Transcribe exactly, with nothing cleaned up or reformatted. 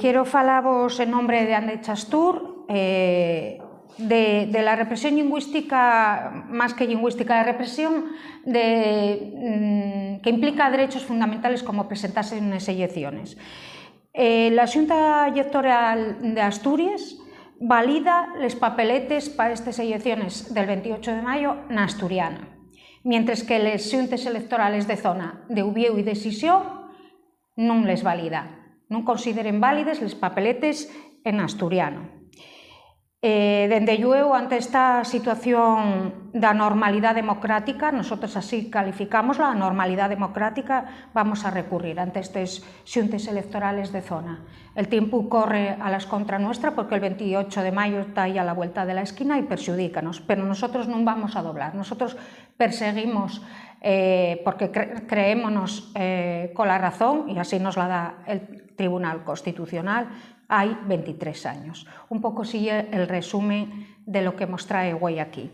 Quiero falavos en nombre de Ande Chastur, eh, de, de la represión lingüística, más que lingüística, la represión de, mm, que implica derechos fundamentales como presentarse en unas elecciones. Eh, la Xunta Electoral de Asturies valida les papeletes pa estes elecciones del veintiocho de mayo n'asturiano, mientres que les xuntes electorales de zona de Uviéu y de Xixón nun les valida, nun consideren válides les papeletes en asturiano. Eh, dende llueu, ante esta situación d'anormalidá democrática, nosotros así calificamos la anormalidá democrática, vamos a recurrir ante estes xuntes electorales de zona. El tiempu corre a las contra nuestra, porque el veintiocho de mayo ta ahí a la vuelta de la esquina y perxudícanos, pero nosotros nun vamos a doblar. Nosotros perseguimos, eh, porque cre-, creémonos, eh, cola razón, y así nos la da el Tribunal Constitucional, hai veintitrés años. Un poco sigue el resumen de lo que mos trae güei aquí.